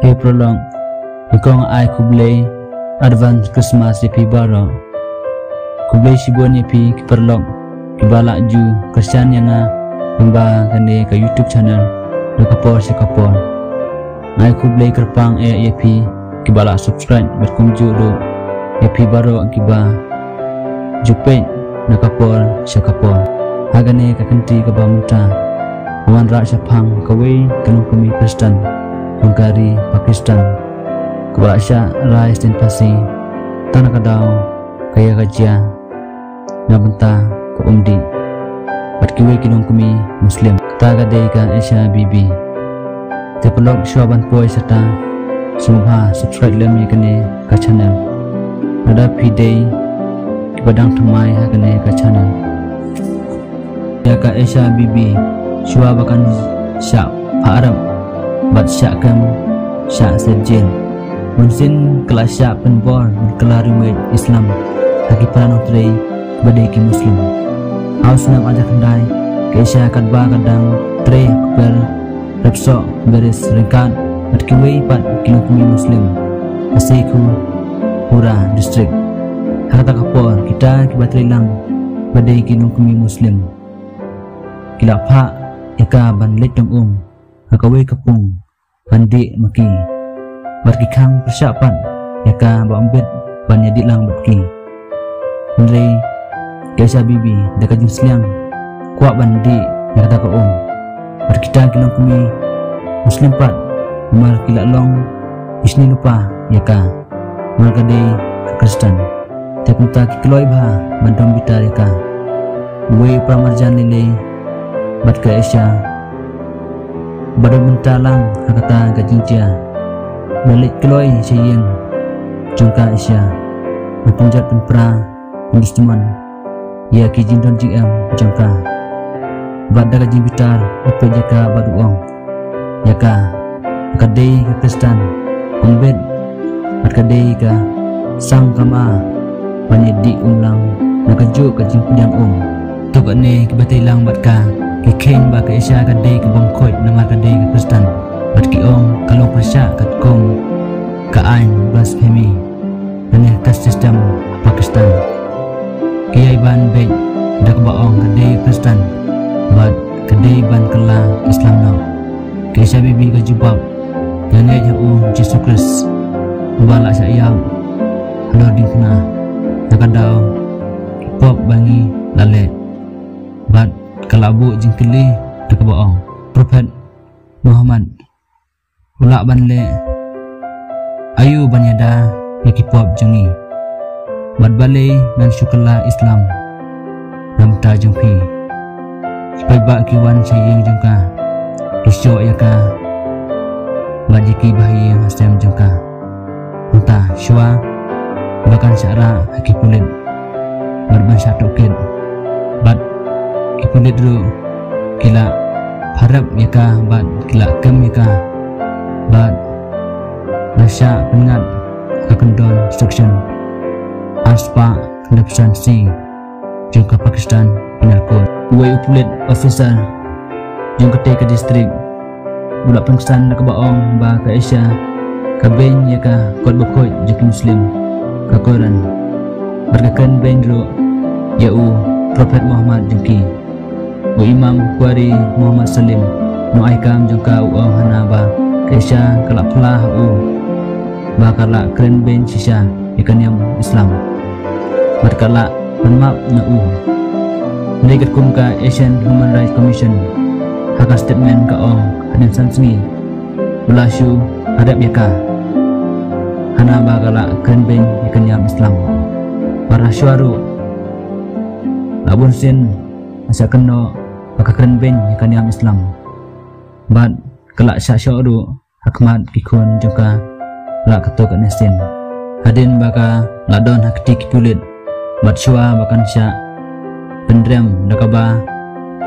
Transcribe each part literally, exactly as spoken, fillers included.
Hey paralok, nyngkong ai khublei advance Christmas ïa phi baroh. Khublei shibun ïa phi ki paralok kiba la ju kyrshan ïa nga lyngba kane ka YouTube channel da ka por sha ka por. Ai khublei kyrpang eh ïa phi kiba la subscribe bad kumjuh ruh ïa phi baroh kiba ju peit na ka por sha ka por. Ha kane ka kynti kaba mynta, nga wanrah shaphang kawei ka longkmie Khristan jong ka ri Pakistan kaba la shah rai sdien phasi tang na ka daw ka ïa ka jia na bynta ka umdih bad kiwei ki longkmie Muslim. Kata ka dei ka Aisha Bibi. Te paralok, shuwa ban poi shata, sngewbha subscribe lem ïa kane ka channel lada phi dei kiba dang thymmai ha kane ka channel. Ïa ka Aisha Bibi, shuwa ba kan shah pharap bad shah kem, shah set jel, bunsien ka la shah pynbor bad ka la riewngeit Islam ha ki para nongtrei ba dei ki Muslim. Ha u snem ar hajar khyndai, ka Aisha katba ka dang trei ha ka kper rep soh, baris ryngkat bad kiwei pat ki longkmie Muslim ha Sheikhupura District. Ha kata ka por, kita kiba trei lang ba dei ki longkmie Muslim ki la phah ïa ka ban leit dong um ha kawei ka pung ban dih ma ki bad ki khang pyrshah pat ïa ka ba ym bit ban ïadih lang bad ki. Hynrei ka Aisha Bibi da ka jingsliang kwah ban dih ïa kata ka um. Bad kita ki longkmie Muslim pat, namar ki la long ki shni lypa ïa ka, namar ka dei ka Khristan. Te kumta ki kloi bha ban dom bitar ïa ka. Uwei u para marjan lei lei bad ka Aisha ba don bynta lang ha kata ka jingjia, ba leit kloi sha ïing jong ka Aisha, ban pynjot pynpra, pyndushman ïa ki jingdon jingem jong ka. Bad da ka jingbitar u peit ïa ka bad u ong ïa ka, ka dei ka Khristan, ym bit bad ka dei ka sang kama ban ïadih um lang na kajuh ka jingpdiang um. To kane kiba trei lang bad ka ki kheiñ ba ka Aisha ka dei ka bym khuid namar ka dei ka Khristan, bad ki ong ka long pyrshah katkum ka aiñ blasphemy lane ka caste system ha Pakistan. Ki ïai ban beit da kaba ong ka dei Khristan bad ka dei ban kylla Islam noh. Ka Aisha Bibi ka jubab, nga ngeit ha u Jisu Khrist uba la shah ïap halor diengphna na ka daw ki pop ba ngi la leh. Bad ka la buh jingkylli da kaba ong, Prophet Muhammad u lah ban leh aïu ban ïada ïa ki pop jong ngi? Bad balei ngan shu kylla Islam na bynta jong phi? Ki paidbah ki wan sha ïing jong ka, ki shoh ïa ka bad ïa ki bahaïing hasem jong ka. Mynta shuwa ba kan shah rah ha ki pulit bad ban shah tohkit, bad ki pulit ruh ki la pharap ïa ka bad ki la kem ïa ka, bad la shah pynngat ha ka kyndon section arspah khyndai phew san C jong ka Pakistan Penal Code. Uwei u pulit officer jong katei ka district u la pynksan da kaba ong ba ka Aisha ka beiñ ïa ka kot bakhuid jong ki Muslim, ka Quran, bad ka kren beiñ ruh ïa u Prophet Muhammad jong ki. U Imam Qari Muhammad Salim, u nongai kam jong ka, u ong hana ba ka Aisha ka la phla ha u ba ka la kren beiñ shisha ïa ka niam Islam bad ka la pan map na u. Hynrei katkum ka Asian Human Rights Commission, ha ka statement ka ong hadien san sngi u la shu pharap ïa ka hana ba ka la kren beiñ ïa ka niam Islam. Bad ha shuwa ruh la bun sien la shah kynnoh ba ka kren beiñ ïa ka niam Islam bad ka la shah shoh ruh ha khmat ki khun jong ka la katto katne sien. Hadien ba ka la don ha kti ki pulit bad shuwa ba kan shah pynrem da kaba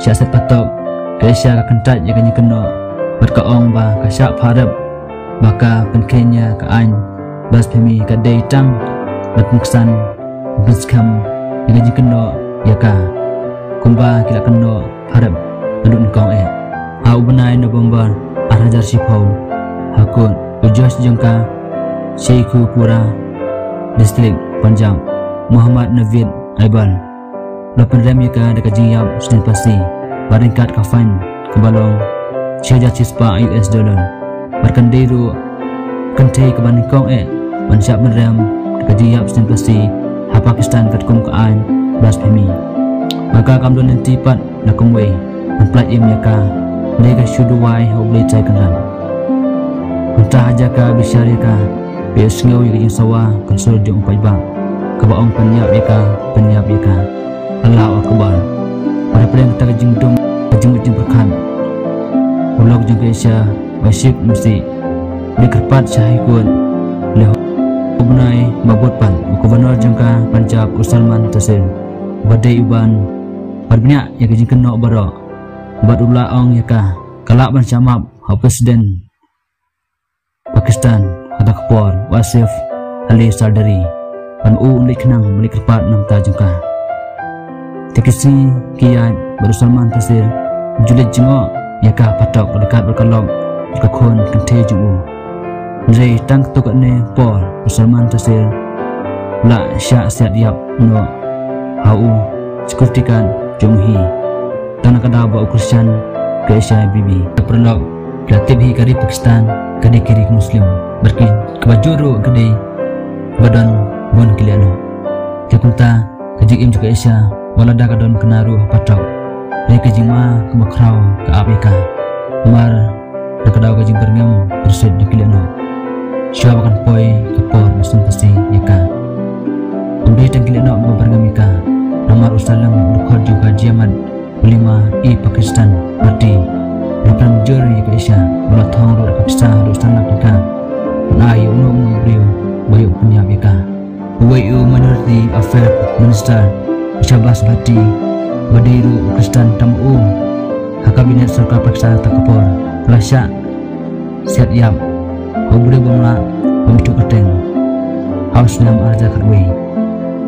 shah set patok, ka Aisha ka kyntait ïa ka jingkynnoh bad ka ong ba ka shah pharap ba ka pynkheiñ ïa ka aiñ blasphemy ka dei tang ban pynksan, pynskhem ïa ka jingkynnoh ïa ka kumba ki la kynnoh pharap naduh nyngkong eh. Ha u bnai November ar hajar shiphew, ha kut U judge jong ka Sheikhupura District, Punjab, Muhammad Naveed Iqbal, u la pynrem ïa ka da ka jingïap snem pasi bad ryngkat ka fine kaba long shi hajar shispah U S dollar. Bad kan dei ruh kynthei kaba nyngkong eh ban shah pynrem da ka jingïap snem pasi ha Pakistan katkum ka aiñ blasphemy. Bad ka kam don lynti pat na kumwei ban pyllait im ïa ka, dei ka shu duwai ha U Blei Trai Kynrad. Kumta ha jaka bishar ïa ka, phi ïohsngew ïa ka jingsawa kan sur jong u paidbah kaba ong, pynïap ïa ka, pynïap ïa ka. Allahu Akbar. Bad hapdeng kata ka jingdum, ka jingmut jingpyrkhat, u lok jong ka Asia Ashik Musi u la kyrpad sha High Court lehse u bnai ba bud pat u Governor jong ka Punjab, u Salman Taseer, uba dei u ban bad bniah ïa ka jingkynnoh baroh. Bad u la ong ïa ka, ka lah ban shah map ha u President Pakistan ha kata ka por, u Asif Ali Zardari, ban u un leit khnang ban leit kyrpad na ka bynta jong ka. Te ki sngi ki ïaid bad u Salman Taseer u ju leit jngoh ïa ka ha patok ryngkat bad ka lok bad ka khun kynthei jong u. Hynrei tang katto katne por u Salman Taseer u la shah siat ïap noh ha u security guard jong u hi. Tang na ka daw ba u kyrshan ka Asia Bibi. Paralok, phi la tip hi ka ri Pakistan ka dei ka ri Muslim, bad ki kaba jur ruh ka dei ba don bun ki lehnoh. Te kumta ka jingim jong ka Asia wat lada ka don kane ruh ha patok, dei ka jingma kaba khraw ka ap ïa ka. Namar na ka daw ka jingbyrngem pyrshit da ki lehnoh shuwa ba kan poi ka por ba sngewthuh ïa ka. Ym dei tang ki lehnoh ba byrngem ïa ka, namar u Salman u dkhot jong ka Jamaat Ulema-e-Pakistan Party u la pynjur ïa ka Asia, u la thong ruh ka pisa haduh san lak tyngka ban ai ïa uno uno u briew ba ïoh pynïap ïa ka. Uwei u Minority Affairs Minister u Shahbaz Bhatti, uba dei ruh u Khristan, tang ma u ha kabinet sorkar Pakistan ha kata ka por, u la shah siat ïap ha u briew bym lah bym ithuh kyrteng ha u snem ar hajar khatwei.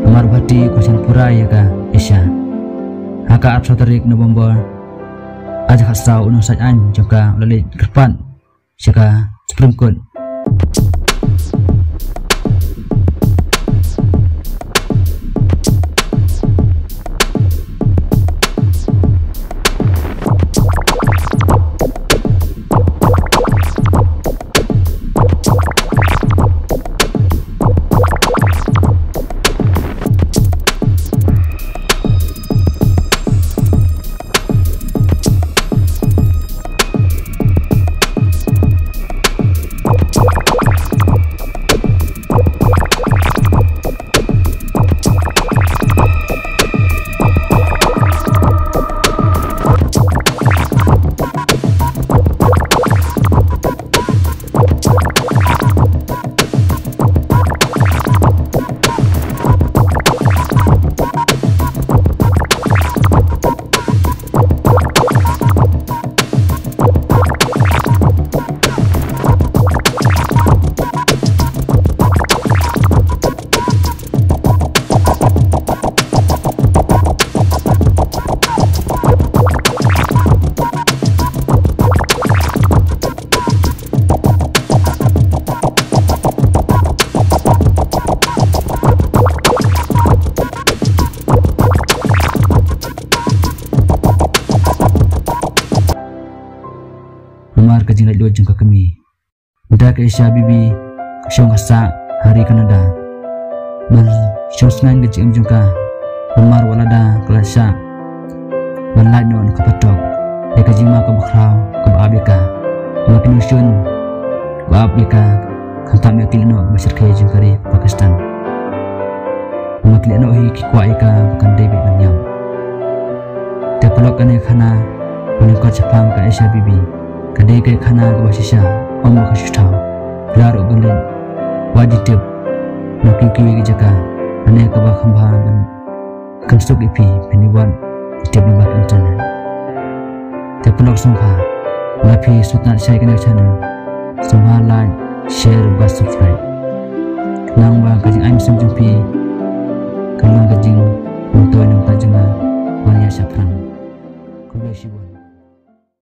Namar u Bhatti u kyrshan pura ïa ka Asia, ha ka arphew saw tarik November ar hajar khatsaw, u nongshad aiñ jong ka u la leit kyrpad sha ka Supreme Court. Namar ka jinglaitluid jong ka kmie. Mynta ka Asia Bibi ka shong ka sah ha ri Canada ban shong sngewbha ka jingim jong ka, namar wat lada ka la shah ban lait noh na ka patok ïa ka jingma kaba khraw kaba ap ïa ka. Namar ki nongshun ba ap ïa ka, khamtam ïa ki lehnoh ba shyrkhei jong ka ri Pakistan. Namar ki lehnoh hi ki kwah ïa ka ba kan dei beit ban ïap. Te paralok, kane ka khana ba lyngkot shaphang ka Asia Bibi ka dei ka khana kaba shisha, ym ba ka shu thaw. Phi lah ruh ban leit wad jingtip na kiwei kiwei ki jaka, kane kaba kham bha ban kynsuk ïa phi, phin ïa wad jingtip lyngba ka internet. Te paralok sngewbha, lada phi sngewtynnat shai kane ka channel, sngewbha like, share bad subscribe, khnang ba ka jingai mynsiem jong phi kan long ka jingmyntoi na ka bynta jong nga ban ïa shaphrang. Khublei shibun.